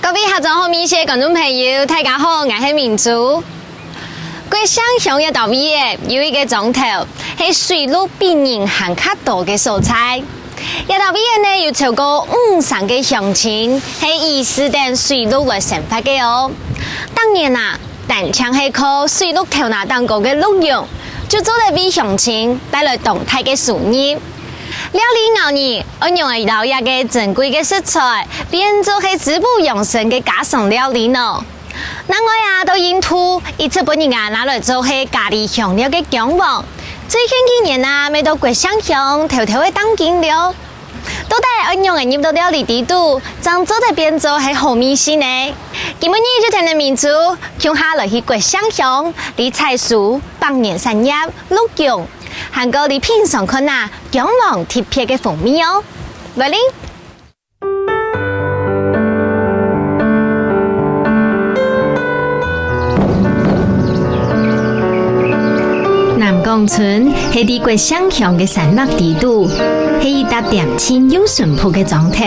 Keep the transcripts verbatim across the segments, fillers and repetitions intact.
各位客庄好味緒个觀眾朋友，大家好，𠊎係明珠。國姓鄉這兜位仔有一個庄頭，係水鹿比人還較多个所在。這兜位仔呢有超過五成个鄉親係以蒔田水鹿來生活个哦。逐年啊，單淨係靠水鹿頭那頂高个鹿茸，就做得為鄉親帶來當大个收入。料理𠢕呢，愛仰仔摎這個珍貴个食材變做係滋補養生个家常料理呢？ 另外啊，到印度一直分人啊拿來做係咖哩香料个薑黃，最近幾年啊，乜到國姓鄉偷偷仔當經了。到底愛仰仔入到料理裡肚，正做得變做係好味緒呢？今晡日就跈等明珠，共下來去國姓鄉，來採收百年產業鹿茸，還過來品嚐看啊薑黃特別个風味哦。來哩！ 南港村係在國姓鄉个山脈裡肚，係一搭恬靜又淳樸个庄頭。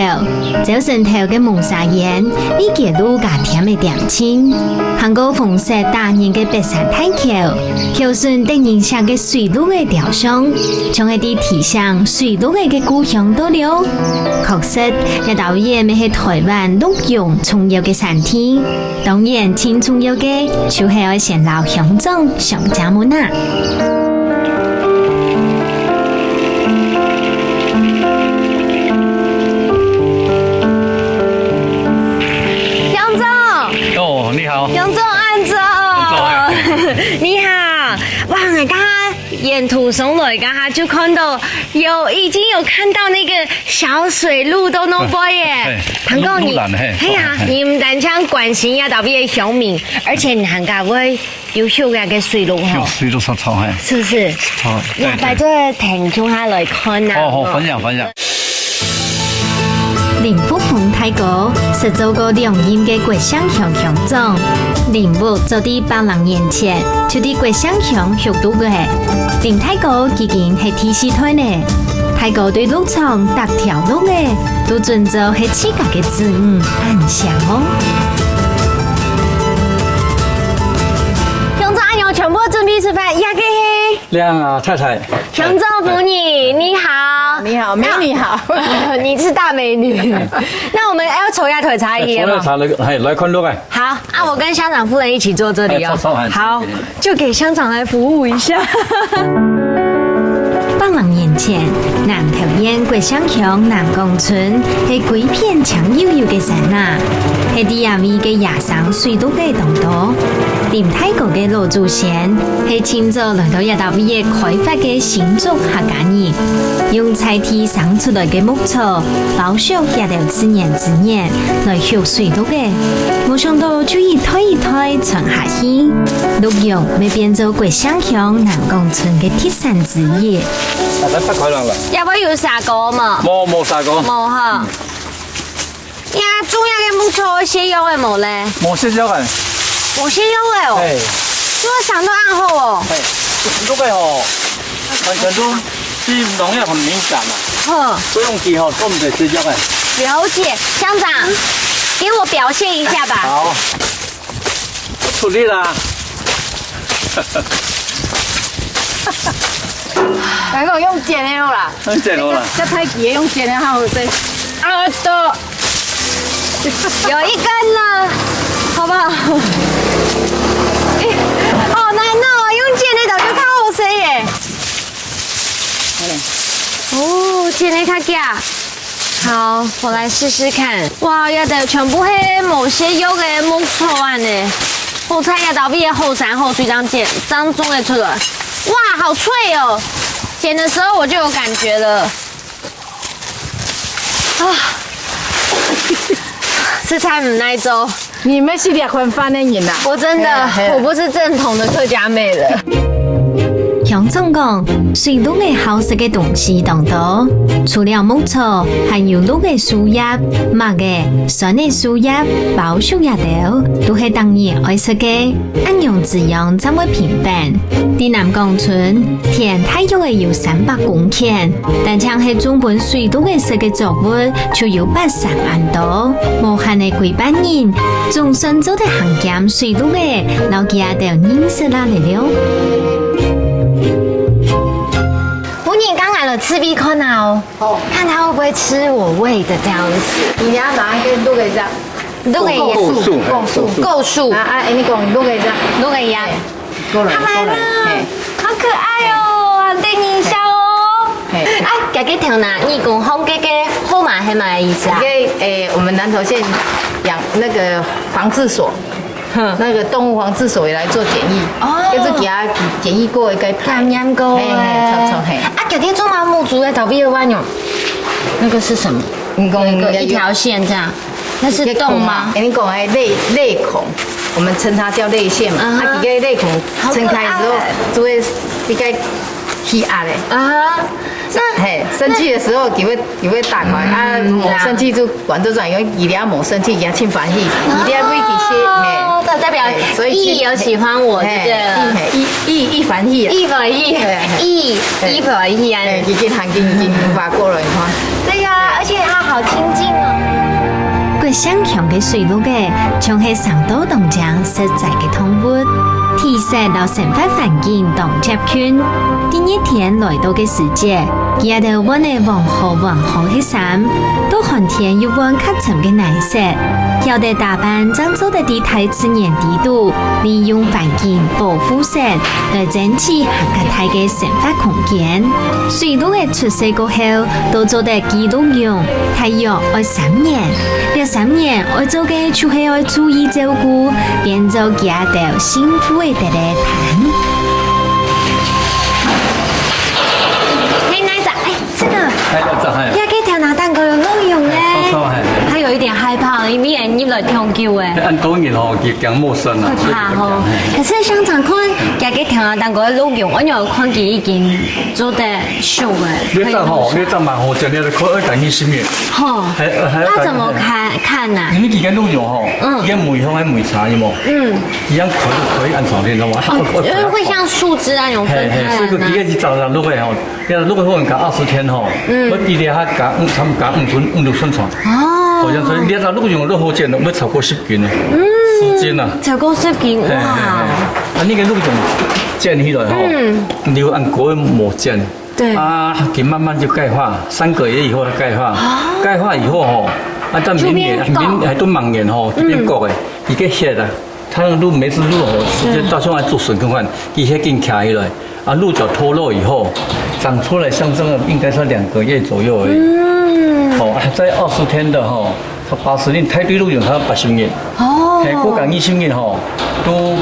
朝晨頭个濛沙煙，為街路加添了恬靜。行過紅色打人个北山大橋， 橋脣得人惜个水鹿仔雕像，像係在提醒水鹿仔个故鄉到了。確實，這兜位仔乜係臺灣鹿茸重要个產地。當然，盡重要个就係愛先摎鄉長相借問啊。 鄉長。哦，你好。鄉長，恁早。恁早，哎。你好。哇，𠊎剛剛沿途上來，剛剛就看到有，已經有看到那個小水鹿都弄飛耶。哎，聽講你，鹿，鹿land，嘿，係啊，嘿。你毋單淨關心這兜位个鄉民，而且你還較會 有收這個水鹿吼。有水鹿草草，嘿。是不是？草，對，對。那擺做得停共下來看啊。好，好，分享，分享。林福豐大哥，識做過兩任个國姓鄉鄉長。林屋早在百零年前，就在國姓鄉畜鹿仔。林大哥已經係第四代呢。大哥對鹿場逐條鹿仔，都準做係自家个子女，恁惜哦。 鄉長，恁樣全部準備出發，這個係？靚啊，太太。鄉長夫人，你好。你好，美女好。你是大美女。那我們要坐下腿才可以嗎？坐下才來，嘿，來看鹿啊。好，啊，我跟鄉長夫人一起坐這裡哦。哎，坐，坐，哎，好，坐。就給鄉長來服務一下。 百零年前，南投縣國姓鄉南港村係歸片青幽幽个山林，係在這位个野生水鹿仔當多。林大哥个老祖先係盡早來到這搭位个開發个新竹客家人，用在地生出來个牧草，包覆這兜自然資源來畜水鹿仔。無想到就一代一代傳下去，鹿茸乜變做國姓鄉南港村个特產之一。 大家拍開來啦。這位有殺過無？無，無殺過。無哈。呀，種這個牧草有食藥个無咧？無食藥个。無食藥个哦。嘿。這個生到恁好哦。嘿，這個吼，完全都對農藥很敏感啊。哼。所以用佢吼，都毋使食藥个。了解，鄉長，給我表現一下吧。好。 出力啦。來，我用剪的啦。用剪的啦。這太急了，用剪的較好勢。啊，對。有一根了，好不好？欸，好難哦，用剪的早就較好勢耶。哦，剪的較遽。 好，我來試試看。哇，這兜全部係無食藥个牧草恁呢。好彩這兜位个好山好水當中，當種得出來。哇，好脆哦！剪的時候我就有感覺了。啊，實在毋耐做。 你毋係這款飯个人啊。我真的，嘿啊，嘿啊。我不是正統的客家妹了。鄉鄉長講，水鹿仔好食个東西當多，除了牧草，還有鹿仔樹葉、麥仔、酸仔樹葉、包粟這兜，都係逐日愛食个。恁樣滋養正會平衡。在南港村，田大約仔有三百公頃，單淨係種分水鹿仔食个作物就有八成恁多，無閒个歸班人，總算做得行兼水鹿仔，摎佢兜認識啦了了。 我人剛來了，刺鼻看啊哦，好。看它會不會吃我餵的這樣子。你要拿一個鹿仔這樣，鹿仔也，構樹，構樹，構樹。啊，啊，你講鹿仔這樣。鹿仔呀。嘿，過來，它來了，過來，嘿。好可愛哦，很得人惜哦。嘿。啊，這個頭那，你講紅个个號碼係麼个意思啊？這個，誒，我們南投縣養那個防治所， 哼。那個動物防治所也來做檢疫，哦。就是給牠檢疫過一個，檢驗過嘿，嘿，誒。著，著，嘿。啊，今天做嘛，目珠在逃避的彎哦。那個是什麼？你講那個一條線這樣，那是洞嗎？跟你講，哎，淚，淚孔，我們稱它叫淚腺嘛。啊哈。啊，這個淚孔撐開之後，好可愛。就會一個氣壓嘞。啊哈。那，嘿，生氣的時候，就會，就會打開。啊，嗯，無生氣就 反正轉用伊咧無生氣，伊也盡歡喜，伊咧會其實，哦，嘿。這代表嘿，所以盡，意有喜歡我，嘿，對不對了？嘿，意，意，意歡喜啊。意歡喜，嘿，嘿。意，嘿。意歡喜啊。嘿，已經行緊，已經發過了，你看。對呀，而且它好親近哦。國姓鄉个水鹿仔，像係生到當靚實在个動物，體色摎生活環境當接近。在熱天來到个時節，佢兜換个黃河黃河个衫， 到寒天又換較深个顏色，曉得打扮正做得在大自然底肚，利用環境保護色來爭取還較大个生活空間。水鹿仔出世過後，都做得寄鹿茸，大約愛三年。這三年愛做个就係愛注意照顧，變做佢兜幸福个得來伴。嘿，哪一隻？哎， 這個，哎，這隻，哎。這個頭那頂高有鹿茸呢。哎，著，著，哎。他有一點害怕，因為入來忒久哎。恁多人吼，佢驚陌生啊，會怕吼。所以佢就講，哎。可是鄉長看，這個頭那頂高有鹿茸，我有看佢已經做得熟哎。這隻吼，這隻蠻好食，你看愛等佢十年。吼，哎，哎，那怎麼看，看啊？因為佢个鹿茸吼，嗯。佢个毛香還無差，有無？嗯。佢樣可以，可以恁長，你知道嗎？哦，因為會像樹枝那種分開的呢。嘿，嘿，所以佢个一隻隻鹿仔吼， 這鹿仔好像隔二十天吼，嗯。我記得佢隔五，差不多隔五寸、五六寸長。哦。好像所以你看鹿茸都好剪了，要超過十斤了，嗯，十斤啊。超過十斤，嘿，嘿，哇。嘿。啊，那個鹿茸剪起來吼，嗯。留恁久無剪。對。啊，佢慢慢就鈣化，三個月以後它鈣化。哦。鈣化以後吼，啊，到明年，就變膏。明，還到明年吼，就變膏了。嗯。佢个血啊， 它那個鹿，每隻鹿吼，時間到像愛做筍共款，佢血緊徛起來，啊，鹿角脫落以後，長出來像這個應該是兩個月左右而已。嗯。哦，啊，在二十天的吼，它八十日，大隊鹿茸它八十日。哦。嘿，過港二十日吼，都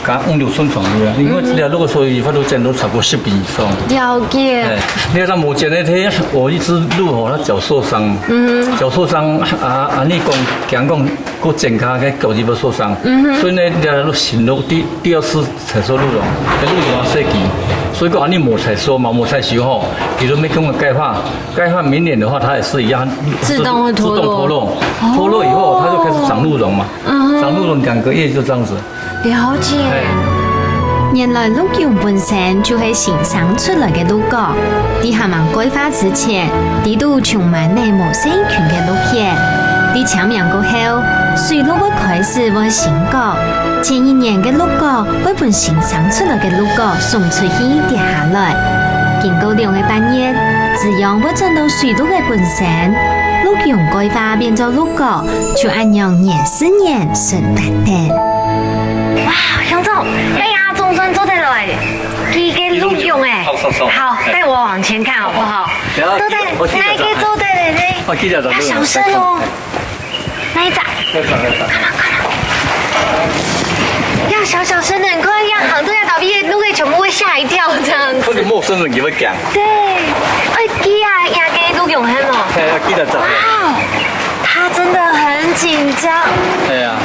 港五六寸長的，因為這條鹿的所以它都剪都超過十年以上。了解。哎，你看它沒剪那天，我一隻鹿吼，它腳受傷，嗯。腳受傷啊，啊，你講，講講， 過健康个腳就會受傷。嗯哼。所以呢，這鹿茸第，第二次採收鹿茸，該鹿茸要設計。所以講，啊，你無採收嘛，無採收吼，比如沒跟我鈣化，鈣化明年的話，它也是一樣，自動會脫落。自動脫落。哦。脫落以後，它就開始長鹿茸嘛。嗯哼。長鹿茸兩個月就這樣子。 了解。嘿。原來鹿茸本身就係新生出來个鹿角，在還吂鈣化之前，裡肚充滿了無細菌个鹿血。在清明過後，水鹿會開始換新角，前一年个鹿角會分新生出來个鹿角送出去跌下來。經過兩個半月，滋養會轉到水鹿个本身，鹿茸鈣化變做鹿角， 就恁樣年復年順發展。哇，鄉長，哎呀，總算做得來，佢个鹿茸哎。好，好，好。好，帶我往前看好不好？等下，都在，我記得哪一個做得的呢？我記得了，要小聲哦。那一隻。那一隻，那一隻。要小小聲的，你看，要行都要倒閉，鹿會全部會嚇一跳這樣子。或者陌生人也會講。對，哎，佢啊，也給鹿茸很哦。哎，要記得找。哇哦， 他真的很緊張。對啊。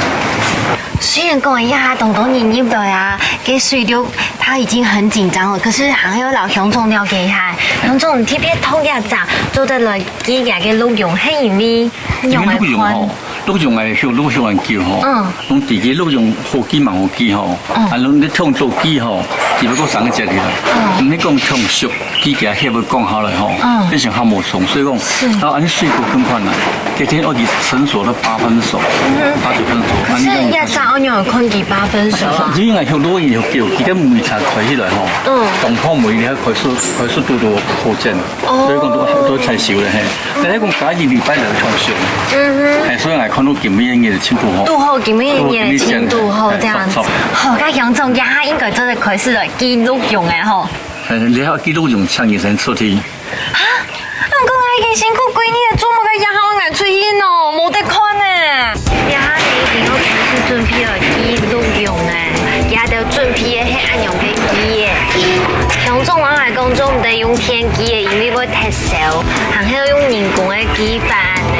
雖然講這下當多人入來啊，該水陸佢已經很緊張了，可是還愛摎鄉長了解一下。鄉長，你特別同這隻做得來記這个鹿茸，係因為仰仔看？鹿茸吼，鹿茸个畜鹿畜恁久吼，嗯。攏知佢鹿茸好記毋好記吼，嗯。啊，攏你創作記吼，佢會過生个節去啦。嗯。你講創作 記者協會講好了吼，嗯。變成較無爽，所以講，是。啊，恁樣水果更換啦，隔天愛去成熟到八分熟，嗯。八九分熟，可是恁樣愛怎樣看佢八分熟啊？因為畜鹿已經有，佢个梅茶開起來吼，嗯。東方梅你看開始，開始拄拄好見，哦。所以講都，都採收了嘿。但係講隔一禮拜就會成熟，嗯哼。哎，所以來看到今晡日个進步吼，拄好今�晡日个進步吼，這樣子。哎，熟，熟。好，該鄉長，這下應該做得開始來記鹿茸个吼。 哎，你還愛記鹿茸請醫生出去。哈？毋過𠊎已經辛苦幾日了，做麼个這下愛𠊎出去呢？無得看呢。這下你已經愛開始準備來記鹿茸呢，這兜準備个係恁樣个機个。鄉長摎𠊎講，做毋得用電機个，因為會忒燒，還係愛用人工个機法呢。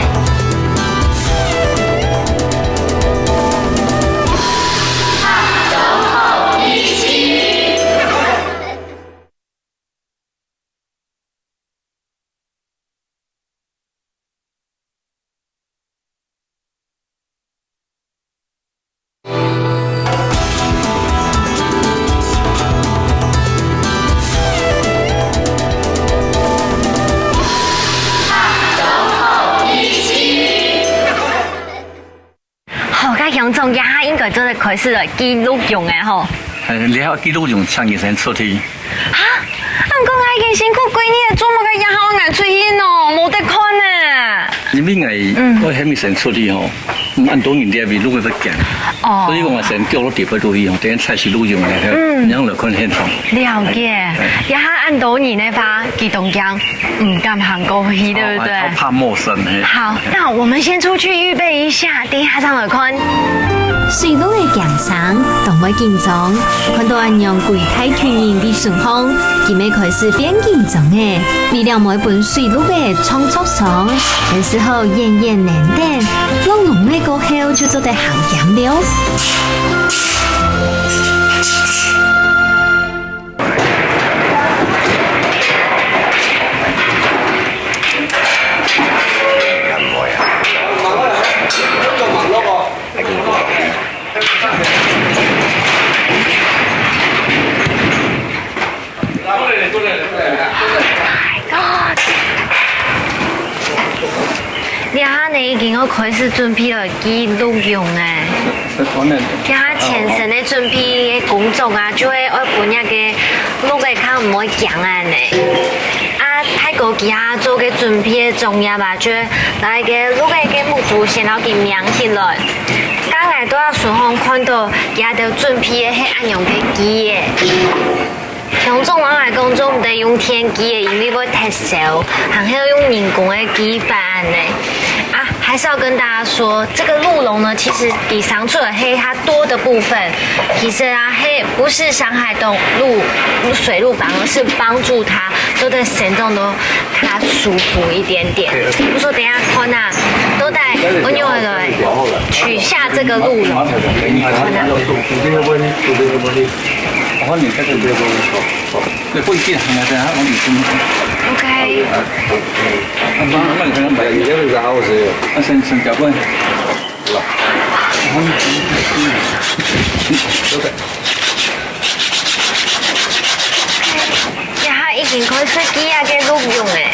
好，該鄉長，這下應該做得開始來記鹿茸个吼。哎，你還愛記鹿茸請醫生出去。哈？毋過𠊎已經辛苦幾日了，做麼个這下愛𠊎出去呢？無得看呢。因為𠊎，嗯。愛喊醫生出去吼，嗯，恁多人在該鹿仔會驚。哦。所以講𠊎先叫落地背落去吼，等下採收鹿茸个，嗯。然後來看現場。了解。哎，哎。這下恁多人个話，佢當驚，毋敢行過去，對不對？哦，哎，怕陌生，嘿。好， 那我們先出去預備一下，等一下正來看。水鹿个驚聲，當會緊張，看到恁樣歸大群人在身項，佢乜開始變緊張了。為了毋分水鹿仔撞著傷，還係好遠遠等等，鹿茸仔過後就做得行險了。 這下呢，已經愛開始準備來記鹿茸了。 這下前身个準備个工作啊，就係愛分該个鹿仔較毋會驚恁呢。啊，大哥佢下做个準備个作業啊，就係來个鹿仔个目珠先摎佢䀴起來。剛才在身項看到佢兜準備个係恁樣个機仔。 鄉長摎𠊎講，做毋得用電機个，因為會忒燒，還係愛用人工个機法恁呢。啊，還是要跟大家說，這個鹿茸呢，其實佢生出來係它多的部分，其實啊，係不是傷害動物、水鹿，反而是幫助牠做得生長到 較舒服一點點。不過等一下看啊，到底愛仰仔來取下這個鹿茸。看啊。OK。這下已經開始記啊，該鹿茸欸。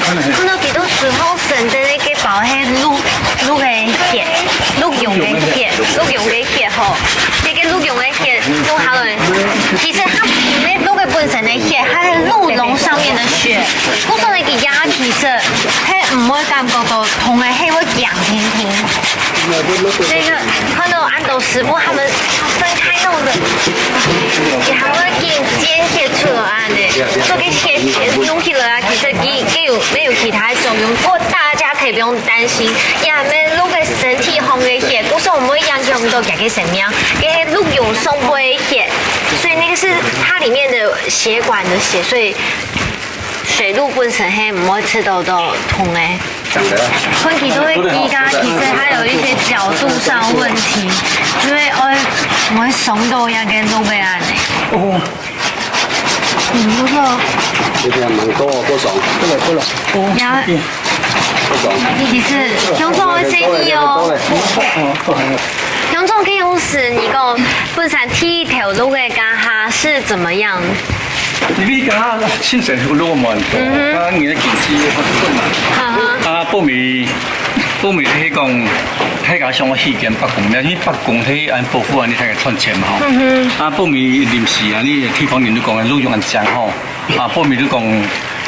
看到佢兜身項生个該包係鹿，鹿个血，鹿茸个血，鹿茸个血吼。這個鹿茸个血弄下來，其實佢毋係鹿个本身个血，佢係鹿茸上面个血。故所呢，佢這下其實係毋會感覺到痛个，係會癢緪緪。 這個看到恁多師傅他們分開弄的，佢還會緊間歇出來恁呢，做個歇歇弄起來啊，其實佢，佢有，沒有其他作用，不過大家可以不用擔心，也毋係鹿个身體項个血，故所毋會影響到佢个生命，該鹿茸上背个血，所以那個是它裡面的血管的血，所以水鹿本身係毋會感覺到痛个。看佢个機架，其實它有一些角度上的問題，就會，哎，會傷到那個路背啊。哦，嗯，不錯。這邊蠻高哦，不爽。不了，不了。呀，不爽。其實，聽眾會生氣哦。聽眾可以用詞，你講，本身第一條路个該下是怎麼樣？ 因為剛剛新城路嘛，嗯哼。啊，你的景區很困難。啊哈。啊，北美，北美係講，大家想要起間伯公廟，因為伯公係按保護啊，你大家賺錢嘛吼。嗯哼。啊，北美臨時啊，你地方人都講，路用恁靚吼。啊，北美都講，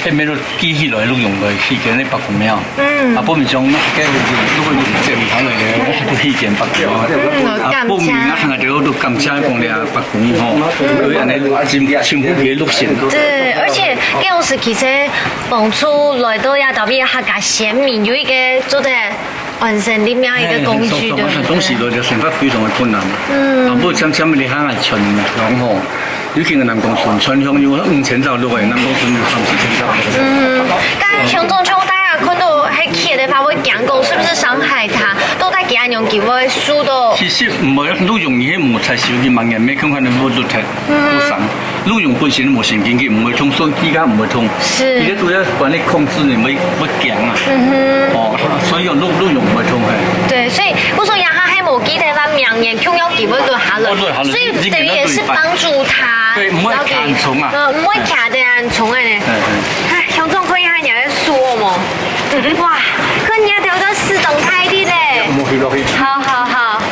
迄邊都寄起來，路用來起間个伯公廟。嗯。啊，北美講，該路用正好來个，都起間伯公廟。嗯，啊，北美啊，行啊，就都感謝講了，伯公吼，所以安尼真，真有佢个路線。對，而且 該樣時其實幫助來到這搭位客家先民有一個做得安身立命一個工具，對不對？當時來就生活非常的困難。嗯。啊，不過漸漸你看啊，全鄉吼，尤其係南港村，全鄉有五千條路誒，南港村有三四千條路。嗯，但鄉長像大家看到還企的話，會驚講是不是傷害他？到底幾安樣佢會輸到？其實毋會，路用你迄無才是有去蠻嚴，每看看能不落台，嗯。不傷。 路用本身無神經，佢毋會痛，所以佢个毋會痛。是。佢个主要管理控制你會，會驚啊。嗯哼。哦，所以用路，路用毋會痛，嘿。對，所以我說呀，他還無記得那名言，共樣佢會落下來，哦，落下來，所以等於也是幫助他，對，毋會了解，很重啊。呃，毋會卡得很重的呢。嗯，嗯。哎，鄉長看一下，你還在說麼？哇，看你還跳到四種台的嘞。莫去，莫去。好，好，好。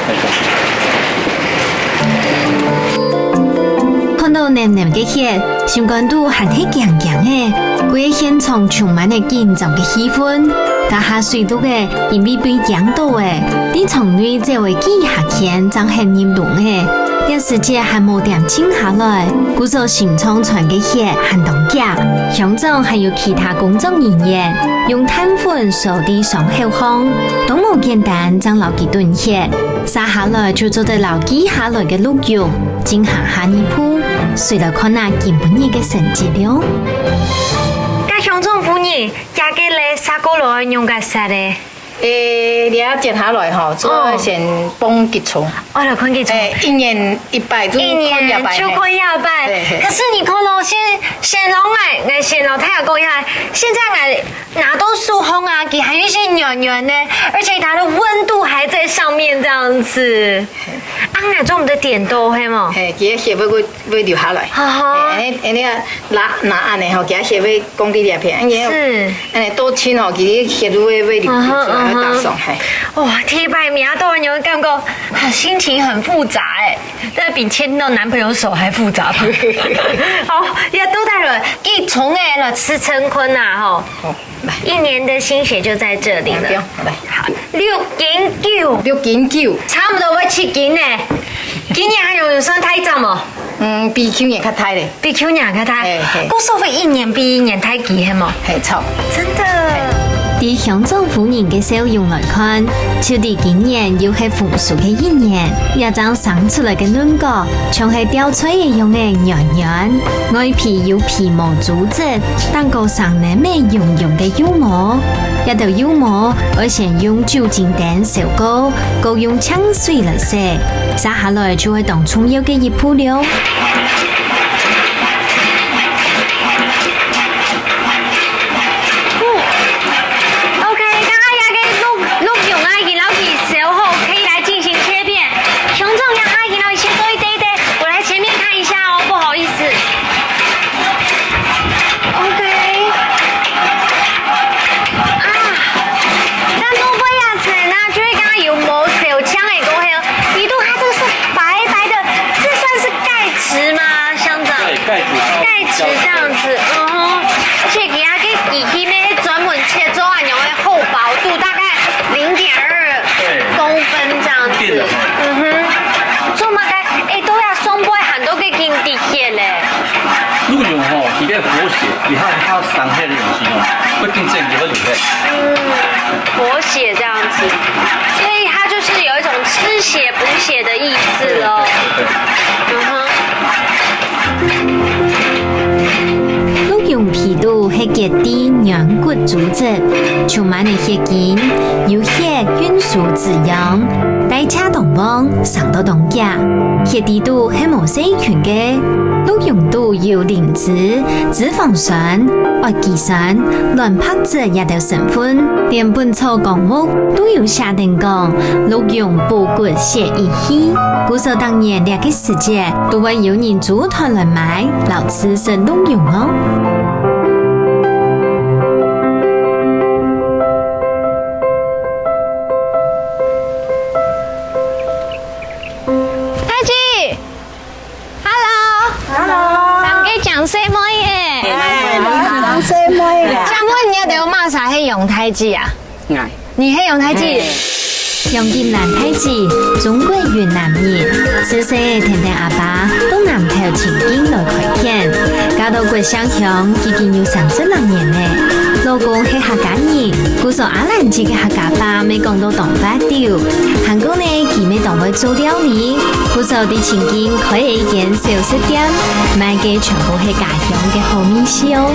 看到淰淰个血，心肝肚還係驚驚个，歸個現場充滿了緊張个氣氛。該下水陸个，因為被驚到个，在場內走个幾下圈正行入籠个。這時節還無恬靜下來，故所心臟喘个血還當遽。鄉長還有其他工作人員，用炭粉掃在傷口項，當無簡單，正摎佢頓血。 續下來就做得摎記下來个錄用，進行下一步，隨來看下今晡日个成績了。該鄉長夫人，這個咧，續過來用个煞咧？誒，你要剪下來吼，主要先磅幾重。哦，來看幾重。誒，一年一擺，就一年看一擺，就看一擺。嘿，嘿。可是你看咯，先，先摎𠊎，𠊎先摎大家講一下，現在𠊎 拿到手項啊，佢還有一些軟軟的，而且它的溫度還在上面這樣子。啊，那種的點都會嗎？嘿，佢个血會，會，會流下來。哈哈。嘿，安尼，安尼啊，拿，拿安尼吼，佢个血會降到這片，安尼，是。安尼倒清吼，佢个血會，會流，嗯哼，出來，會打爽，嗯哼。嘿。哇，第一擺摸到，你會感覺，啊，心情很複雜欸。 那比牽到男朋友手還複雜吧？好，也都帶了，一重欸了，吃成坤呐，吼。好，來。一年的心血就在這裡了。來，來。好，六斤九。六斤九。差不多會七斤呢。今年還有，有算大隻無？嗯，比去年較大咧。比去年較大。嘿，嘿。故所會一年比一年大隻，係無？嘿，著。真的。在鄉長夫人个笑容來看，就知今年又係豐收个一年，這張 生出來个嫩角，像係吊墜一樣个軟軟，外皮有皮毛組織，頂高生淰淰絨絨个幼毛。這兜幼毛愛先用酒精燈燒過，過用清水來洗，續下來就係當重要个一步了。 OK，剛剛那個鹿，鹿茸啊，已經摎佢削好，可以來進行切片。鄉長，讓阿姨摎你切多一點點，我來前面看一下哦，不好意思。OK。啊，但鹿茸啊，層啊，就係剛剛有毛小槍的過後，你都它這個是白白的，這算是鈣質嗎，鄉長？對，鈣質。鈣質這樣子，嗯哼。而且佢个機器咩，專門切做恁樣个厚薄度，大概零點二公分這樣子。對。一定的。嗯哼。做麼个？哎，都要送杯很多个經典咧。鹿茸吼，佢个活血，佢个，佢个傷害个東西吼，會更正佢个流血。嗯，活血這樣子，所以它就是有一種吃血補血的意思咯。對，對，對。嗯哼。鹿茸皮肚係結滴軟骨組織，充滿了血筋，有血運輸滋養，代謝當旺，生到當遽。血裡肚係無細菌个，鹿茸肚有磷脂、脂肪酸、氨基酸、卵白質這兜成分，連本草綱目都有寫等講，鹿茸補骨血益氣。故所逐年這个時節，都會有人組團來買，摎試食鹿茸哦。 大姊，Hello。Hello。三个靚細妹耶。哎，靚細妹啦。請問你兜麼儕係楊大姊啊？𠊎。你係楊大姊？嘿。楊金蘭大姊，中國雲南人，自細跈等阿爸到南投清境來開店，嫁到郭姓鄉已經有三十零年了。老公係客家人，故所阿蘭姊个客家話乜講到當 八九，還過呢，佢乜當會做料理，故所在清境開了一間小食店，賣个全部係家鄉个好味緒哦。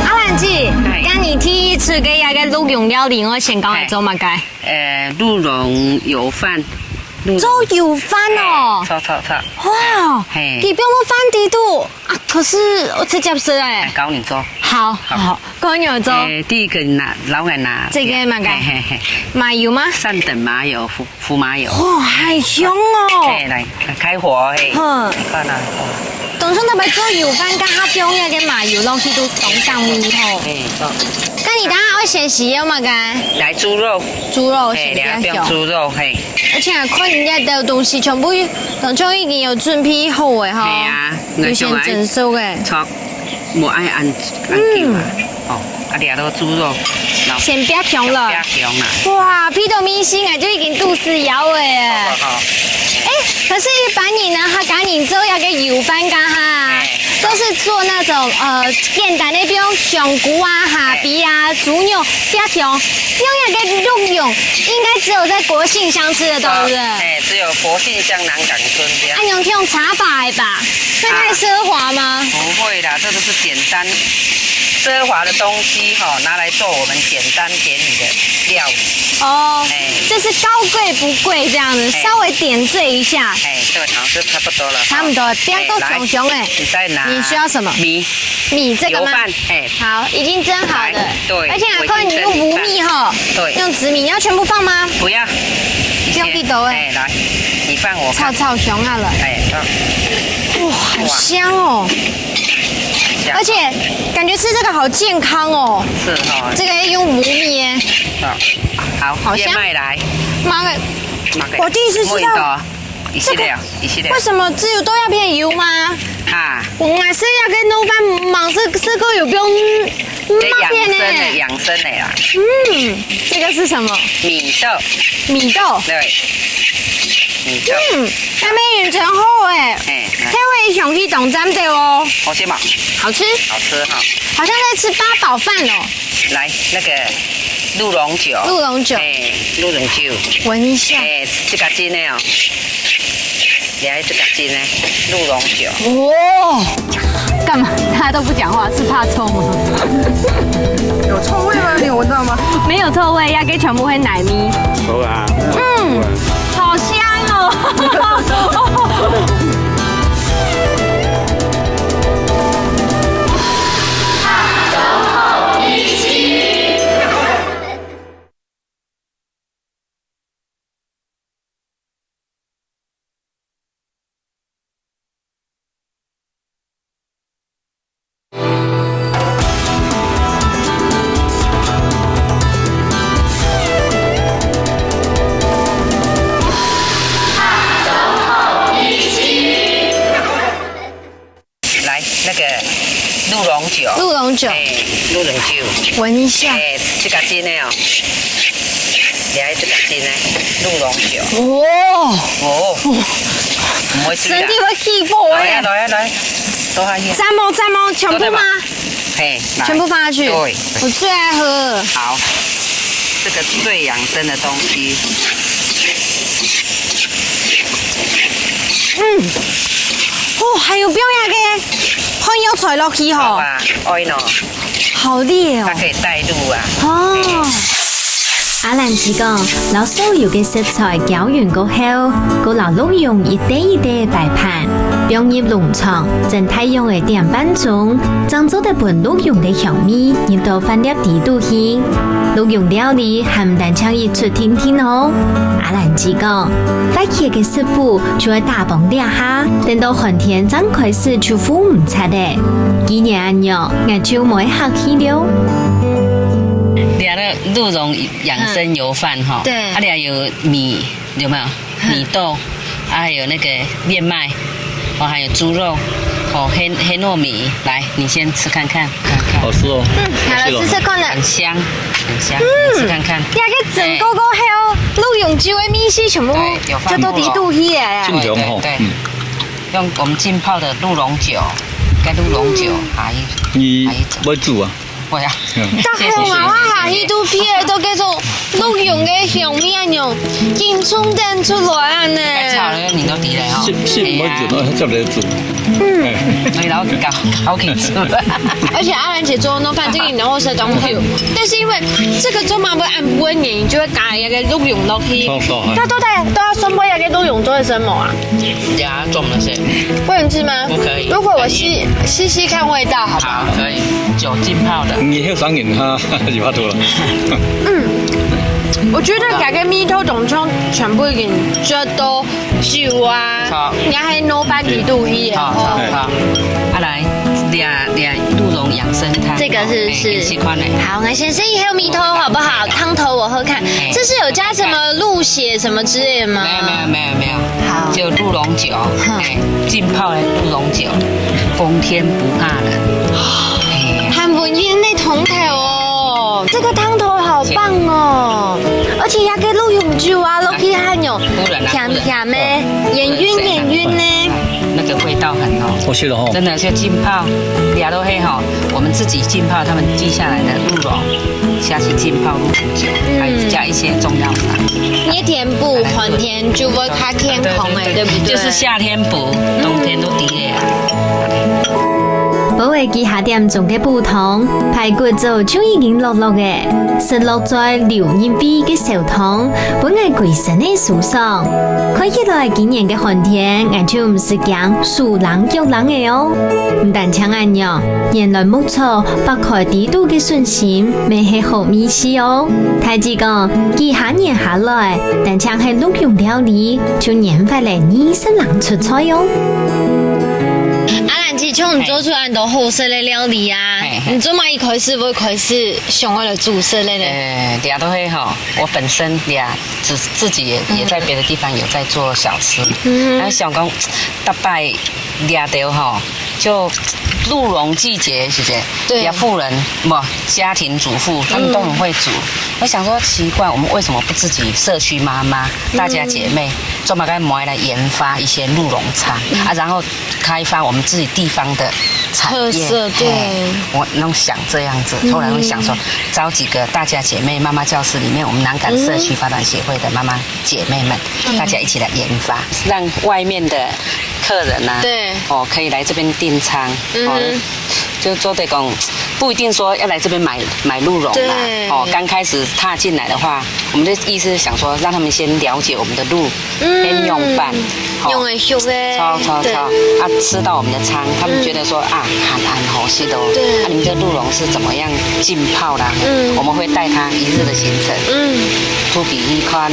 阿蘭姊，嗨。該你第一次个這个鹿茸料理，𠊎先講來做麼个？嘿。呃，鹿茸油飯。鹿茸。做油飯哦。嘿，炒，炒，炒。哇，嘿。佢放到飯裡肚。 啊，可是𠊎直接食欸。來，教你做。好，好。好，教你做。欸，第一個拿，老闆拿。這個麼个？嘿，嘿，嘿。麻油嗎？上等麻油，胡，胡麻油。哇，好香哦。嘿，來，開火，嘿。嗯。你看啊，哇。當初佢兜做油飯，該下放該个麻油落去都當香味吼。嘿，做。該你等下愛先洗个麼个？來，豬肉。豬肉，嘿，先不要洗。等下放豬肉，嘿。而且啊，看人家的東西全部當初已經有準備好欸，吼。嘿啊。 有先蒸熟个。炒，無愛恁，恁久啊。嗯。哦，啊，這都豬肉，然後先煏香了。煏香啊。哇，鼻著味緒啊，就已經肚屎枵了耶。好，好，好。欸，可是一般人呢，客家人做這个油飯該下，哎。都是做那種，呃，簡單的，比如香菇啊、蝦皮啊、豬肉煏香，用這个鹿茸，應該只有在國姓鄉吃得到，對不對？哎，只有國姓鄉南港 春天。啊，你用這種茶法來吧，會太奢華嗎？啊，不會啦，這都是簡單，奢華的東西吼，拿來做我們簡單便宜的料理。哦，哎。就是高貴不貴這樣子，哎。稍微點綴一下。哎，對，好，就差不多了。差不多，哎，煏到香香欸。來，你再拿。你需要什麼？米。米這個嗎？油飯，哎。好，已經蒸好的。來，對，而且還可以用無米吼，我已經蒸米飯。對。用紫米，你要全部放嗎？不要。 不用地豆欸。哎，來，你放我看。炒炒香啊了。哎，放。哇，好香哦。香。而且感覺吃這個好健康哦。是哦。這個用無米耶。哦，好，好香。燕麥來。媽的，媽的。我第一次吃到。莫引導，一起聊，這個，一起聊。為什麼只有豆芽片有嗎？啊。我們還是要跟弄飯忙，這，這個有不用 這養生的，媽片呢？養生的啦。嗯，這個是什麼？米豆。米豆。對，米豆。嗯，該味緒真好欸。哎，來。調味香氣當讚的哦。好吃嗎？好吃。好吃哈。好像在吃八寶飯哦。來，那個鹿茸酒。鹿茸酒。哎，鹿茸酒。聞一下。哎，這個真的哦。 你還這個真的鹿茸酒。哦，幹嘛？他都不講話，是怕臭嗎？有臭味嗎？你有聞到嗎？沒有臭味，這個全部係泥味。好啊。嗯，好香哦。來，那個鹿茸酒。鹿茸酒。哎，鹿茸酒。聞一下。哎，這個真的哦。你還這個真的，鹿茸酒。哦。哦。毋會醉啦。身體會起泡欸。來啊，來啊，來。倒下去。讚哦，讚哦，全部嗎？倒下吧。嘿，來。全部放下去。對。我最愛喝。好，這個最養生的東西。 嗯，哦，還有放這個番藥材落去吼。好吧，愛喏。好烈哦。它可以帶路啊。哦。阿蘭姊講，摎所有个食材攪勻過後，過摎鹿茸一垤一垤擺盤，放入籠床，蒸大洋个電粄中，正做得分鹿茸个香味入到飯粒底肚去。鹿茸料理還毋單淨一出定定哦。阿蘭姊講，發起个食譜 就愛打幫這下，等到寒天正開始就赴毋掣咧。既然恁樣，𠊎就毋會客氣了。這个鹿茸養生油飯哈，嗯，對。啊，這有米，有沒有？嗯。米豆，啊，還有那個燕麥，哦，還有豬肉，哦，黑，黑糯米。來，你先吃看看，看看。好吃哦。嗯，好了，好吃哦。試試看了。很香，很香，嗯，你吃看看。這个蒸過過後，鹿茸酒个味緒全部對，有放就到底肚去耶。鹿茸。 盡香吼，對，對，對。嗯。用我們浸泡的鹿茸酒，該鹿茸酒，嗯。還，你還一種。會煮啊？會啊。嗯。大家有嘛，哇，一肚皮都叫做鹿茸个香味啊，緊衝等出來啊呢。該炒了你都底了哦。是，是，哎呀。會煮，那接來煮。嗯。哎。所以然後搞，搞起煮。而且阿蘭姊做那飯，這个然後是當久，但是因為這个做嘛會按不按呢，你就會加一个鹿茸落去。好，好，哎。它都在，都要 全部个鹿茸做得生猛啊？等下種那些。不能吃嗎？不可以。如果我試，試試看味道，好不好？好，可以。酒浸泡的。你後生人哈，有法度了。嗯，我覺得大家味道總共全部已經做到酒啊，好。然後還有飯底肚皮也好。好，好，好。啊，來，這，這鹿茸養生湯。這個是，哎，是。你喜歡的。好，那先生以後米湯好不好？湯頭我喝看。哎。這是有加什麼鹿血什麼之類的嗎？沒有，沒有，沒有，沒有。好。就鹿茸酒，哼。哎，浸泡的鹿茸酒，冬天不怕冷。哎。還溫溫个湯頭哦，這個湯頭好棒哦，而且還有鹿茸酒啊，落去還有不冷啊，不冷。甜甜的，嗯，不冷，不冷。圓圓圓圓的。那個味道很濃。我去了吼。真的就浸泡，這都係吼，我們自己浸泡，他們積下來的鹿茸。 下去浸泡入煮酒，嗯。還加一些中藥材。你个田補，寒天就會較健康欸，對，對，對，對，對不對？就是夏天補，嗯。冬天都底了啊。保衛居下店種个補湯，排骨早就已經落落欸，食落嘴留入味个燒湯，分𠊎歸身个舒爽。看起來今年个寒天，𠊎就毋使驚手冷腳冷欸哦。毋單淨恁樣， 原來牧草擘開底肚个信心，乜係好味緒哦。大姊講，幾下年下來，單淨係鹿茸料理，就研發了二十零出菜哦。阿蘭姊，像你做出恁多好食个料理啊，嘿，嘿。你做麼个一開始會開始想要來煮食个呢？呃，這都係吼，我本身也自，自己也，嗯。也在別的地方有在做小吃，嗯。然後想講，逐擺這兜吼， 就鹿茸季節，姐姐，對。也婦人，不，家庭主婦，她們都很會煮。嗯。我想說，奇怪，我們為什麼不自己社區媽媽，嗯。大家姐妹，專門該買來研發一些鹿茸湯，嗯。啊，然後開發我們自己地方的產業。特色，對。嘿，我那種想這樣子，嗯。後來我想說，找幾個大家姐妹媽媽教室裡面，我們南港社區發展協會的媽媽姐妹們，嗯。大家一起來研發，讓外面的 客人啊，對。哦，可以來這邊訂餐，嗯哼。哦，就做得講，不一定說要來這邊買，買鹿茸啦。對。哦，剛開始踏進來的話，我們的意思是想說，讓他們先了解我們的鹿，嗯。先用飯，哦。用來熟的。超，超，對。超。啊，吃到我們的餐，他們覺得說，嗯。啊，還，還好吃的哦。對。啊，你們這鹿茸是怎麼樣浸泡的啊？嗯。我們會帶他一日的行程。嗯。出去去看，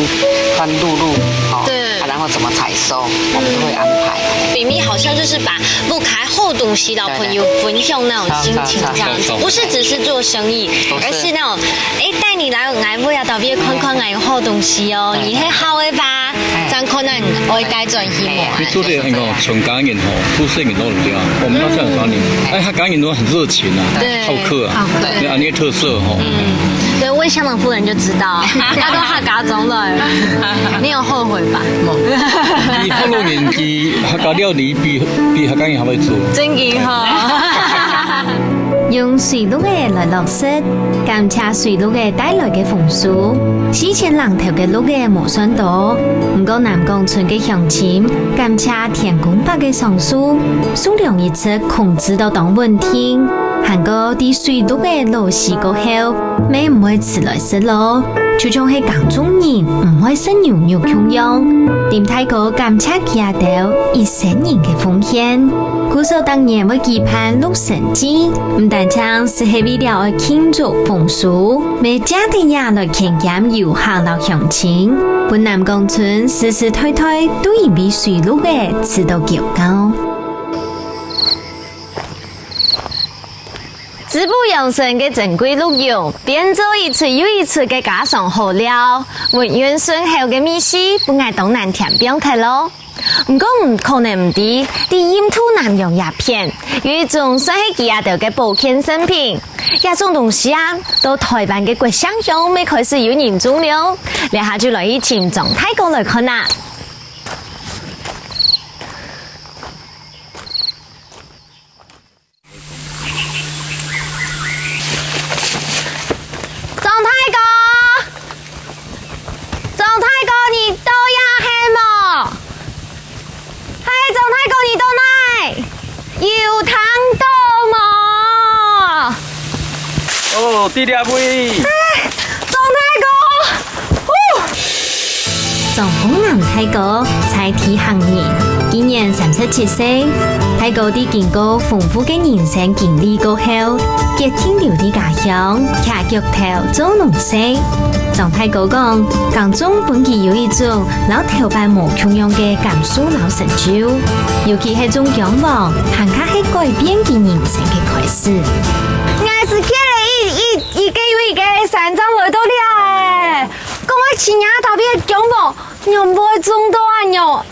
看鹿鹿，哦。對。啊，然後怎麼採 收，我們都會安排。比咪好像就是把屋下好東西摎朋友分享那種心情這樣子，對，對。不是只是做生意，不是。而是那種，欸，帶你來𠊎屋下特別看看𠊎有好東西哦，對，你係好个吧？對。這樣可能會帶轉去無？對。你做得很好，全家人吼，不是你弄的啊，我們到現在家人，嗯。哎，他家人都很熱情啊，對。好客啊，好客。對，啊，那個特色吼。嗯。 對，問香港夫人就知道，他都客家庄來了，你有後悔吧？無。你福佬人佢客家料理比，比客家人還會做。正經吼。用水鹿仔來落實，感謝水鹿仔帶來个豐收。四千零頭个鹿仔無算多，毋過南港村个鄉親感謝天公伯个賞賜，數量一直控制到當穩定。還過在水渌仔老死過後，乜毋會㓾來食囉，就像係耕種人毋會食牛肉共樣，林大哥感謝佢兜一生人个奉獻。故所逐年會舉辦渌神祭，毋單淨係為了愛慶祝豐收，乜借等也來牽牽遊客摎鄉親，分南港村世世代代都因為水渌仔試著驕傲。 滋補養生个珍貴鹿茸，變做一齣又一齣个家常好料，溫潤順口个味緒，分𠊎當難添放忒囉。毋過你可能毋知，在印度南洋這片，有一種算係佢兜个保健聖品。這種東西啊，到臺灣个國姓鄉乜開始有人種了。這下就來去尋張大哥來看啊！ 張大哥，張大哥，你到這係無？嘿，張大哥，你到哪？有聽著無？哦，在這位。哎，張大哥，哦！ 張鳳南大哥在地行人，今年三十七歲。大哥在經過豐富个人生經歷過後，決定留在家鄉，徛腳頭做農事。張大哥講，耕種分佢有一種摎頭擺無共樣个感受摎成就，尤其係種薑黃，還較係改變佢人生个開始。𠊎係蹶了一、一、一個又一個山莊來到這欸，講愛尋這頭位个薑黃， 仰會種到恁樣，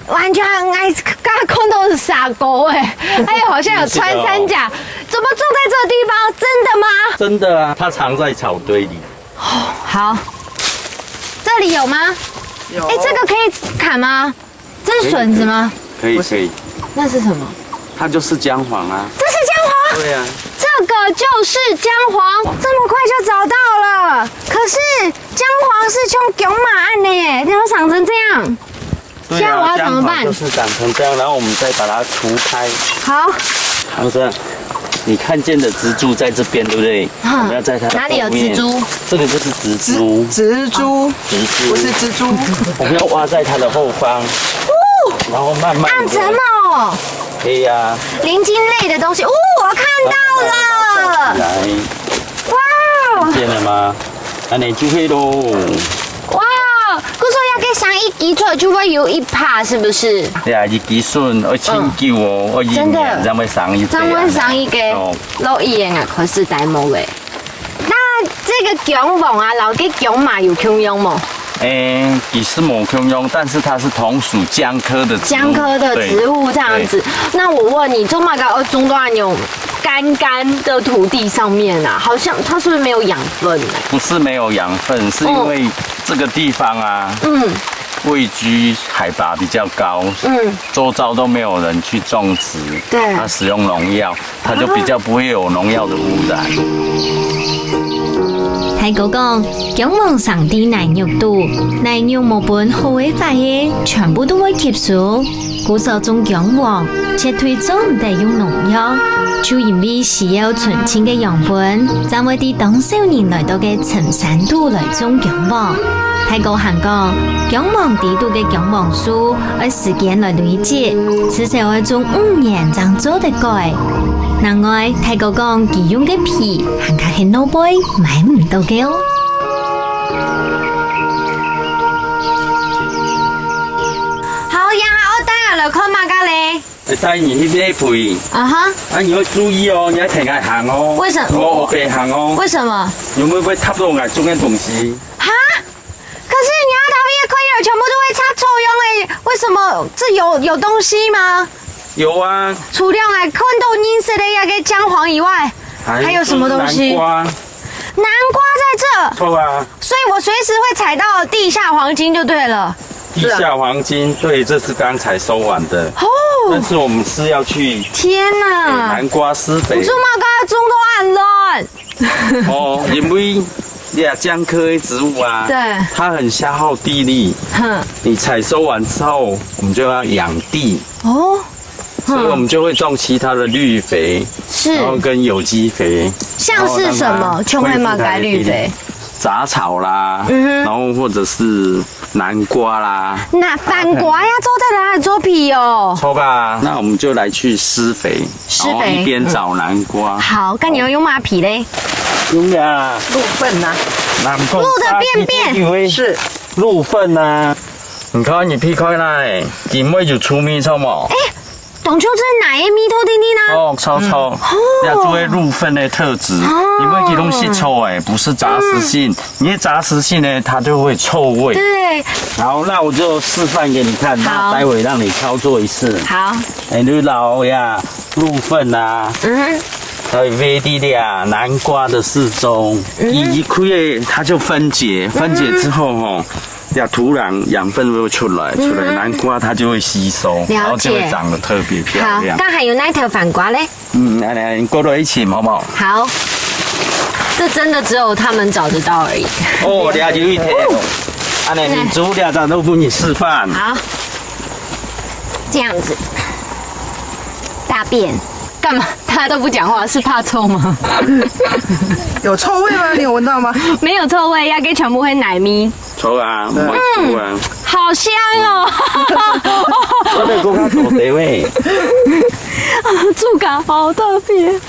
完全𠊎剛看到蛇哥欸，還有好像有穿山甲，怎麼種在這地方？真的嗎？真的啊，它藏在草堆裡。好，這裡有嗎？有。欸，這個可以砍嗎？這是筍子嗎？可以，可以。那是什麼？它就是薑黃啊。這是薑黃？對啊。這個就是薑黃，這麼快就找到了。可是薑黃是像薑嫲恁呢耶，怎麼長成這樣？對啊，現在我要怎麼辦？薑黃就是長成這樣，然後我們再把它除開。好。唐生，你看見的植株在這邊，對不對？哈，我們要在它的後面。哪裡有植株？這個就是植株。植、植株，植株。不是蜘蛛。我們要挖在它的後方，然後慢慢地。暗沉哦。可以啊。鳞莖類的東西，哦，我看到了。來。哇哦。看見了嗎？恁呢就會囉。 哇，故所這個生一枝出來就會有一把，是不是？對啊，一枝筍愛盡久哦，嗯。愛一年正會生一把。真的。正會生一個。哦。老一年啊，開始戴帽个。那這個薑黃啊，摎該薑嫲有共樣無？欸，其實無共樣，但是它是同屬薑科的植物。薑科的植物這樣子。對。對。那我問你，做麼个愛種到那種乾乾的土地上面啊？好像它是不是沒有養分啊？不是沒有養分，是因為，哦。 這個地方啊，嗯。位居海拔比較高，嗯。周遭都沒有人去種植，對。它使用農藥，它就比較不會有農藥的污染。大哥講，薑黃生在泥肉肚，泥肉無分好个壞个，全部都會吸收。 故所種薑黃，絕對做毋得用農藥，就因為需要純淨个養分，正會在當少人來到个深山肚來種薑黃。大哥還講，薑黃底肚个薑黃素愛時間來累積，至少愛種五年正做得改。另外，大哥講，佢用个皮還較係外背買毋到个哦。 好，這下愛帶𠊎來看麼个咧？欸，帶你去買肥。啊哈。啊，你要注意哦，你要跈𠊎行哦。為什麼？莫烏白行哦。為什麼？你會不會踏到𠊎種个東西？哈？可是你那頭那個區域全部都會插臭用欸，為什麼？這有、有東西嗎？有啊。除了𠊎看到認識的那個薑黃以外，還有什麼東西？還有南瓜。南瓜在這。對啊。 所以我隨時會踩到地下黃金就對了。地下黃金，對，這是剛才收完的。哦。但是我們是要去，天哪！欸，南瓜施肥。你做麼个種到恁亂？哦，因為這薑科的植物啊，對。它很消耗地力。哼。你採收完之後，我們就要養地。哦。所以我们就会种其他的绿肥，是。然后跟有机肥，像是什么？然后让它就会嘛个绿肥？杂草啦，嗯哼。然后或者是南瓜啦。那番瓜呀，做得拿来做肥哦。好吧，那我们就来去施肥，施肥。然后一边找南瓜。好，那你要用马皮嘞？用啊。鹿粪啊。南瓜。鹿的便便。是。鹿粪啊。你看你劈开来，因为有出米草嘛。哎，当中这是哪一个味道的呢？哦，臭臭，嗯。哦。那就会鹿粪的特质，哦。因为其中是臭哎，不是杂食性，嗯。你的杂食性呢，它就会臭味。对。好，那我就示范给你看，好。那待会让你操作一次。好。哎，你老呀，鹿粪啊，嗯。还有 V D 的啊，南瓜的适中，嗯。一开它就分解，分解之后吼， 呀，土壤养分会出来，出来，嗯。南瓜它就会吸收，了解。然后就会长得特别漂亮。好，刚才有那一条番瓜嘞？嗯，来来，你过来一起，好不好？好，这真的只有他们找得到而已。哦，了解一条。啊，那你煮了，咱都分你示范。好，这样子，大便干嘛？大家都不讲话，是怕臭吗？有臭味吗？你有闻到吗？没有臭味，应该全部会奶咪。 臭啊，嗯。蛮臭啊。好香哦！我在讲他做得喂。啊，触感好特别。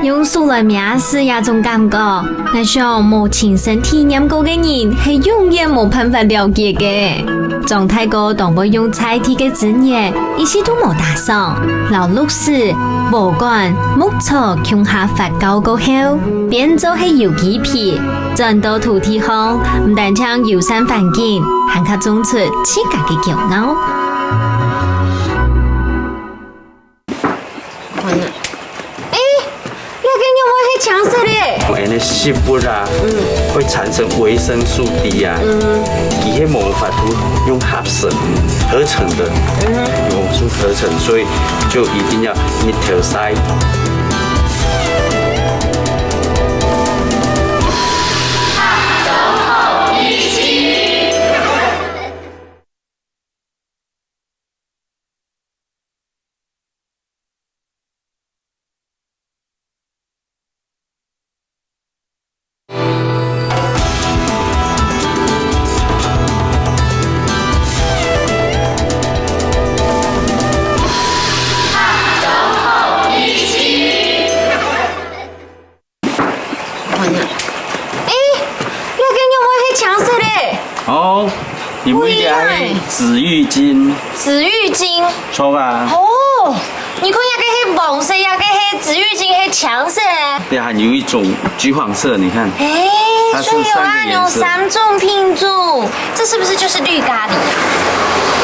用手來摸係這種感覺，𠊎想無親身體驗過个人係永遠無辦法了解个。張大哥當會用在地个資源，一息都無打爽，摎綠色、禾稈、牧草共下發酵過後， 變做係有機肥，轉到土地項，毋單淨友善環境，還較種出自家个驕傲。哎，這个肉會係青色个。因為植物啊，嗯。會產生維生素D啊，嗯。佢係無法度用合成、合成的，嗯。用合成，所以就一定要日頭曬。 哎，這个肉會係青色个。哦，因為這係紫芋精。紫芋精。著啊。哦，你看這个係黃色，這个係紫芋精，係青色个。這還有一種橘黃色，你看。哎，它是三个顏色。所以有那種三種品種，這是不是就是綠咖哩啊？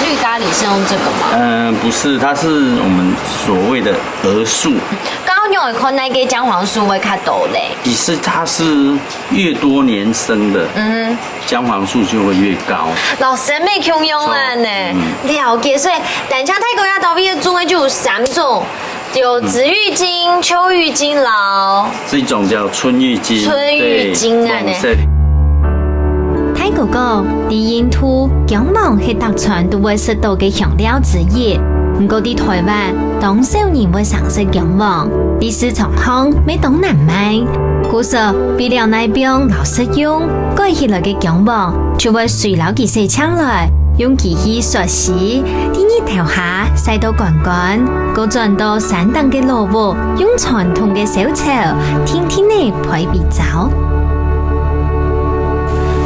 綠咖哩是用這個嗎？嗯，不是，它是我們所謂的 洱樹。該仰仔看哪个薑黃素會較多咧？其實它是越多年生的，嗯哼。薑黃素就會越高。摎生乜共樣啊呢，嗯。了解。所以，單淨大哥這兜位个種个就有三種，有紫芋精、秋芋精摎這種叫春芋精，春芋精啊呢。對，黃色。大哥講，在印度，薑黃係逐餐都會食到个香料之一。毋過在臺灣， 當少人會常食薑黃，在市場項乜當難買。故所，為了耐放摎實用，改起來个薑黃就會隨摎佢洗淨來，用機器捽絲，在日頭下曬到乾乾，過轉到山頂个老屋，用傳統个燒樵，定定仔焙米燥。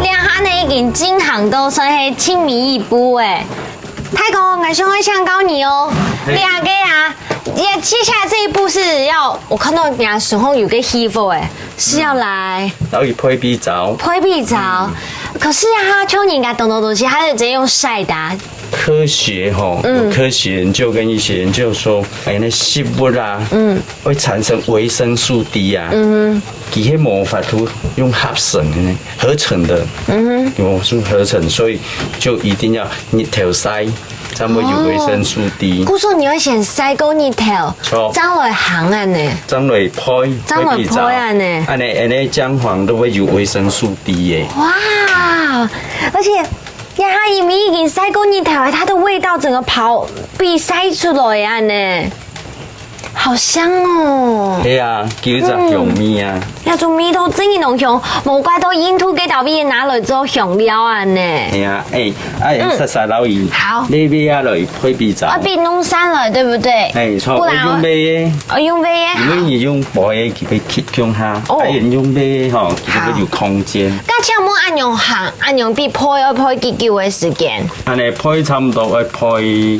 這下呢已經進行到算係盡尾一步欸。 大哥，𠊎想愛請教你哦。嘿。這个啊，接下來這一步是要，我看到人家手上有個器具欸，是要來，然後配比燥。配比燥。嗯。可是啊，像人家當多東西，他是直接用曬的啊。科學吼，嗯。有科學研究跟一些研究說，哎，那植物啊，嗯。會產生維生素D啊，嗯哼。佢係無法度用合成的呢，合成的，嗯哼。有是合成，所以就一定要 日頭曬，正會有維生素D。哦，故所你愛先曬過日頭，著。正來烘恁呢。正來焙，正來焙恁呢。焙米燥。恁呢，恁呢薑黃都會有維生素D个。哇，而且呀，因為已經曬過日頭了，它的味道整個跑，被曬出來啊呢，好香哦。係啊，佢有隻香味啊。那種味道真的很香，無怪到印度該兜位拿來做香料啊呢。係啊，哎，哎，嗯，煞煞撈伊，好，你不要來配比較。啊，被弄散了，對不對？哎，錯，不然我用杯耶。哦，用杯耶，因為你用杯，佢會吸中下，哦，哎，用杯吼，佢就會有空間。那請問恁樣行，恁樣比配要配幾久的時間？恁樣配差不多愛配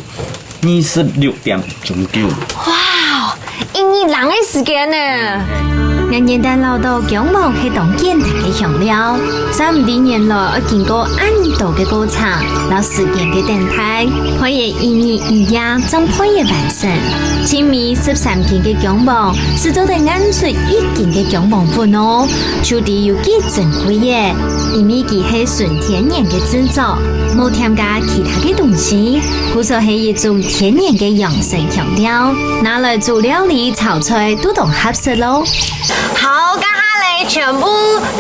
二十六點鐘久。哇，一日零个時間呢！眼眼等恅到薑黃係當簡單个香料，想毋到原來愛經過恁多个過程，摎時間个等待，配个一日一夜正配个完成。盡尾十三斤个薑黃，係做得熬出一斤个薑黃粉哦，就知有幾珍貴耶！因為佢係純天然个製作，無添加其他个東西， 故所係一種天然个養生香料，拿來煮料理、炒菜都當合適咯。好，這下咧，全部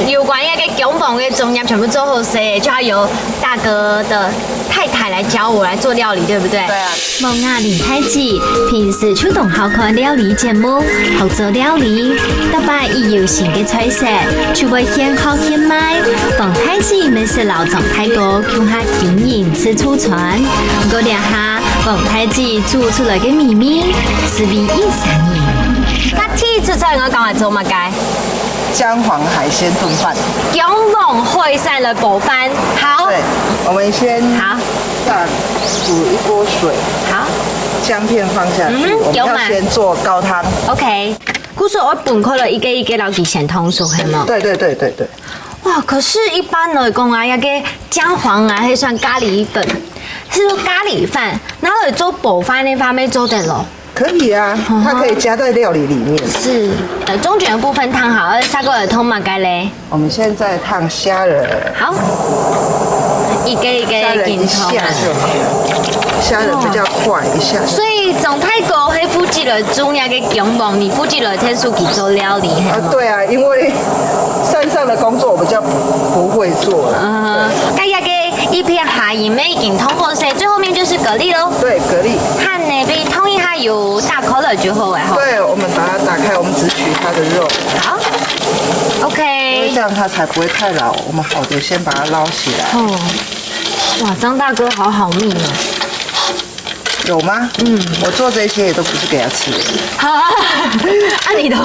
有關該个薑黃个作業全部做好勢，就要由大哥的太太來教我來做料理，對不對？對啊。莫雅玲大姊平時就當好看料理節目，學做料理，逐擺一有新个菜色，就會現學現賣。黃大姊乜識摎張大哥共下經營自助餐，毋過這下 黃大姊煮出來个美味，係為一儕人。該第一隻菜𠊎講來做麼个？薑黃海鮮燉飯。薑黃海產个煲飯，好。對，我們先好，煮一鍋水，好，薑片放下去，嗯哼，我們要先做高湯。OK，故所愛分開來一個一個摎佢先燙熟，係無？對對對對對。哇，可是一般來講啊，該个薑黃啊，係算咖哩粉， 係做咖哩飯，拿來做煲飯个話，乜做得咯？可以啊，它可以加在料理裡面。是，呃，中卷的部分燙好，下過來燙麼个咧？我們現在燙蝦仁。好，一個一個蝦仁一下就好，蝦仁比較快，一下就好。所以張大哥係負責來煮該个薑黃，你負責來𢯭手去做料理，係嗎？啊，對啊，因為山上的工作我比較不，不會做了。嗯，該該个 一片蝦仁乜已經燙好勢，最後面就是蛤蜊咯。對，蛤蜊。看呢，被燙一下油打開了就好了吼。對，我們把它打開，我們只取它的肉。好，OK。因為這樣它才不會太老，我們好的先把它撈起來。哦，哇，張大哥好好命哦。 有嗎？嗯，我做這些也都不是給他吃的。啊，你都，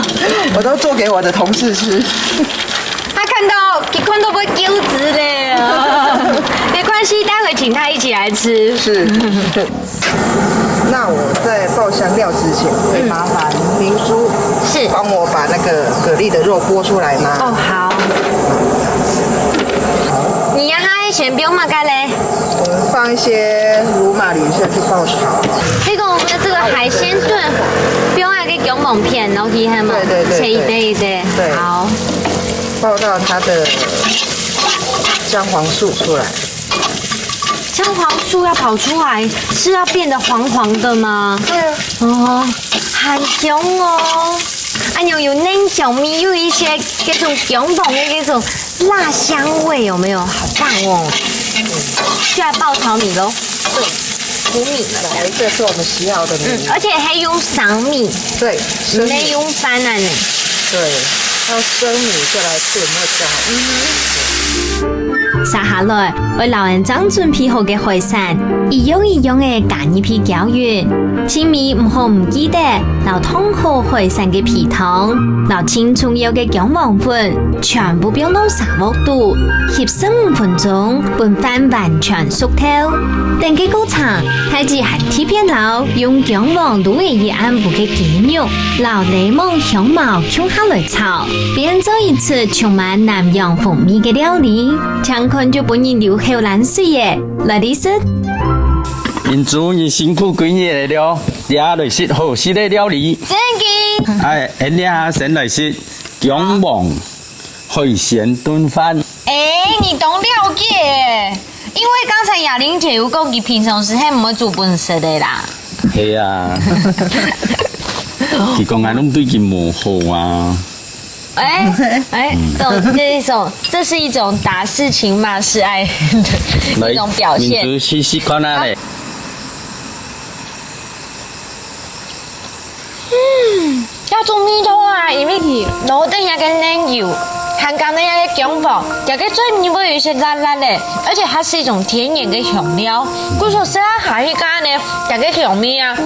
我都做給我的同事吃。他看到，佢看到會噭眵咧。沒關係，待會請他一起來吃。是。那我在爆香料之前，會麻煩明珠是幫我把那個蛤蜊的肉剝出來嗎？哦，好。你呀，他先不用嘛，該嘞。 我們放一些羅馬林下去爆炒。這個我們的這個海鮮燉，不用那個薑黃片，然後給它嘛，對對對切一塊一塊。對，好，爆到它的薑黃素出來。薑黃素要跑出來，是要變得黃黃的嗎？對啊。哦，很香哦。哎呦，有嫩香味，又有一些這種薑黃的這種 辣香味有沒有？好棒哦！就來爆炒米咯。對，苦米了。來，這是我們洗好的米。嗯，而且還用生米，對，生米。沒用翻啊呢。對，要生米再來吃有沒有比較好？嗯哼。接下來，愛摎𠊎正準備好个海產，一樣一樣个加入去攪勻。 盡尾毋好毋記得，摎燙好海產个皮湯，摎盡重要个薑黃粉，全部放到砂鑊肚，翕十五分鐘，分飯完全熟透。等个過程，大姊還特別摎用薑黃滷个一暗晡个雞肉，摎檸檬香茅共下來炒，變做一出充滿南洋風味个料理，淨看就分人流口瀾水耶！來，你食！ 明珠，你辛苦幾日了，這下來食好食个料理。正經。哎，𫣆這下先來食薑黃海鮮燉飯。哎，你當了解耶，因為剛才雅玲姐有講，佢平常時係毋會煮分人食个啦。係啊，佢講𠊎攏對佢無好啊。哎哎，这种这一种，这是一种打是情骂是爱的一种表现。明珠试试看啊嘞。嗯，要做味道啊，因为你落等下个奶油，还加等下个姜黄，这个嘴里会有一些辣辣的，而且它是一种天然的香料。故所说啊，下一家呢，这个香味啊，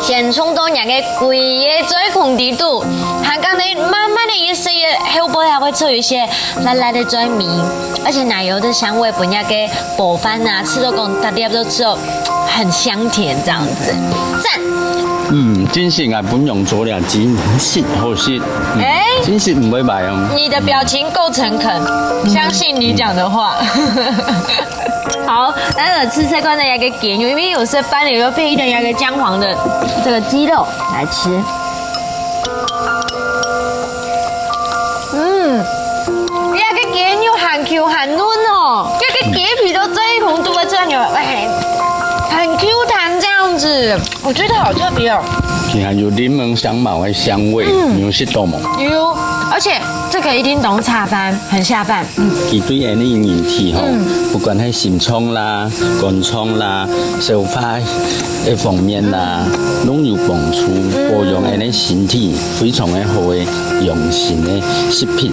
先冲到那个贵的嘴孔底肚，还加等慢慢的一些后背还会出一些辣辣的嘴味，而且奶油的香味，分那个薄饭啊，吃到讲大家都吃到很香甜这样子，赞。嗯，真是啊，本用做了，真是好食。嗯，哎，真是毋会歹哦。你的表情够诚恳，相信你讲的话。好，那个吃这罐的那个给，因为有些饭里面配一点那个姜黄的这个鸡肉来吃。嗯，那个鸡肉很 Q 很嫩哦，那个鸡皮都这一孔都会这样，哎，很 Q 弹这样子，我觉得好特别哦。竟然有檸檬香茅的香味，嗯，你有吃到吗？有，而且这个一定懂下饭，很下饭。嗯，佢对人的人体吼，嗯，不管系心脏啦、肝脏啦、消化的方面啦，拢有帮助，保养人的身体非常的好的养生的食品。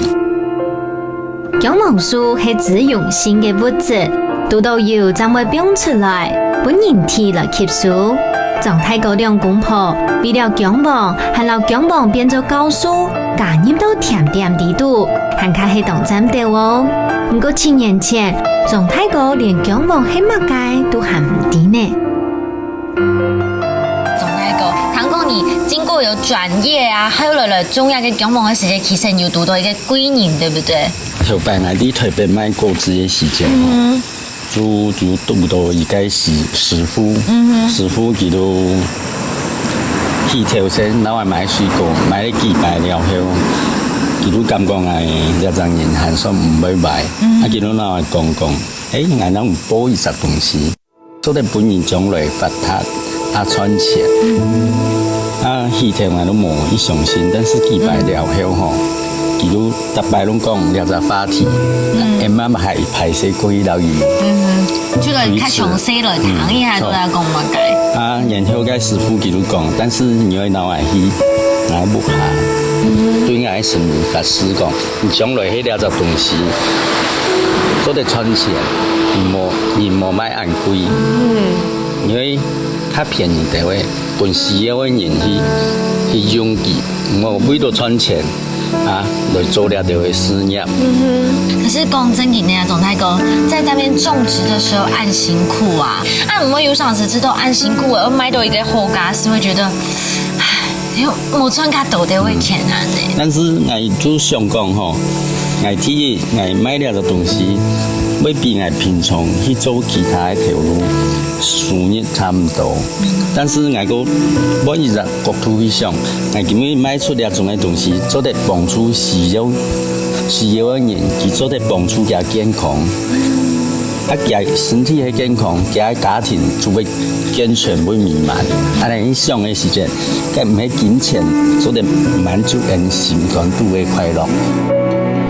姜黄素係滋养性个物質，堵到油正會放出來，分人體來吸收。張大哥兩公婆為了姜黃，還摎姜黃變做酵素，加入到甜點裡肚，還較係當讚頭哦。毋過七年前，張大哥連姜黃係麼个都還毋知呢。 總來講，聽講你經過有轉業啊，後來來種這个薑黃个時間，其實你有堵到一個貴人，對不對？頭擺𠊎在台北賣果子个時間，嗯，就就堵到一個師師傅，嗯哼，師傅佢都去挑選，然後買水果，買了幾擺了後，佢都感覺𠊎這隻人還算毋會壞，嗯，啊佢都拿來講講，誒，𠊎能補一隻東西。 做得分人將來發達啊賺錢。啊，起頭𠊎都無去相信，但是幾擺了後吼，佢都逐擺攏講這隻話題，嗯，會慢慢還歹勢過去了伊。嗯哼，就來較詳細來談一下，嗯，都要講麼个。啊，然後該師傅佢都講，但是你愛拿來去，拿來屋下，嗯，對𠊎神明發誓講， 你將來係這隻東西做得賺錢，你莫你莫賣恁貴，嗯，因為較便宜个話，分需要个人去去用佢，莫為著賺錢啊來做這兜个事業。嗯哼。可是講真个呢，總太公在那邊種植的時候恁辛苦啊，啊，毋會有常時知道恁辛苦啊，要賣到一個好價，是會覺得，唉， 又無賺較多个話錢啊呢。但是𠊎就想講吼，𠊎第一，𠊎賣這隻東西，會比𠊎平常去做其他个頭路收入差毋多。但是𠊎个換一隻角度去想，𠊎今日賣出這種个東西，做得幫助需要需要个人，佢做得幫助佢健康。 啊，佢身體係健康，佢个家庭就會健全會美滿。恁樣想个時節，該毋係金錢做得滿足人心肝肚个快樂。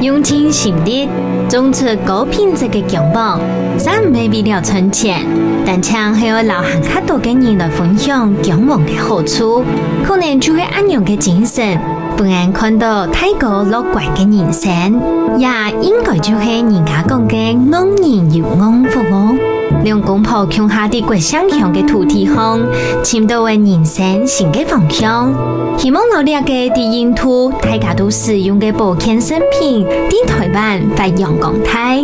用盡心力，種出高品質个薑黃，嗄毋係為了賺錢，單淨係愛摎還較多个人來分享薑黃个好處，可能就係恁樣个精神， 分𠊎看到大哥樂觀个人生，也應該就係人家講个戇人有戇福哦。兩公婆共下在國姓鄉个土地項，尋到个人生新个方向。希望摎這個在印度大家都使用个保健食品，在台灣發揚光大，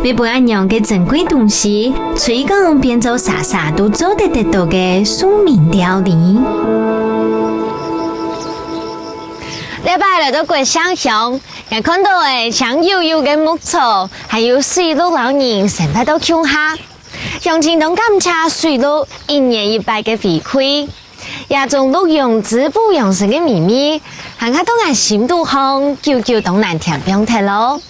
會分恁樣个珍貴東西，推廣變做儕儕都做得得到个庶民料理。 這擺來到國姓鄉，𠊎看到个青幽幽个牧草，還有水鹿摎人生活到共下。鄉親當感謝水鹿一年一擺个回饋，這種鹿茸滋補養生个美味，還較到𠊎心肚項，久久當難添放忒咯。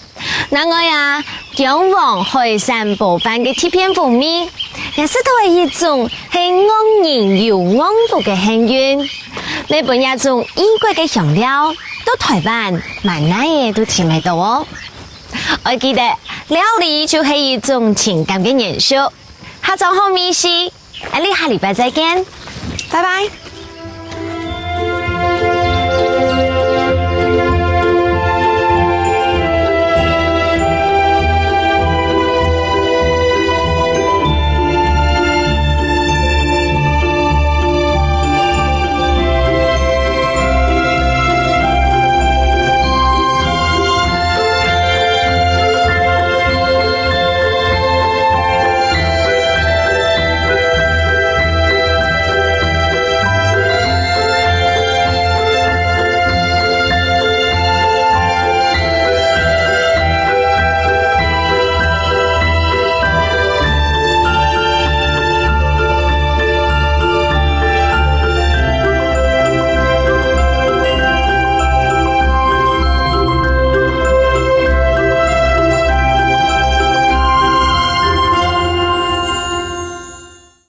另外啊，薑黃海產包飯个特別風味，也食著一種係戇人有戇福个幸運。這分這種異國个香料，到臺灣滿哪仔都尋得到哦。愛記得，料理就係一種情感个延續。下晝好美食，𠊎俚下禮拜再見，拜拜。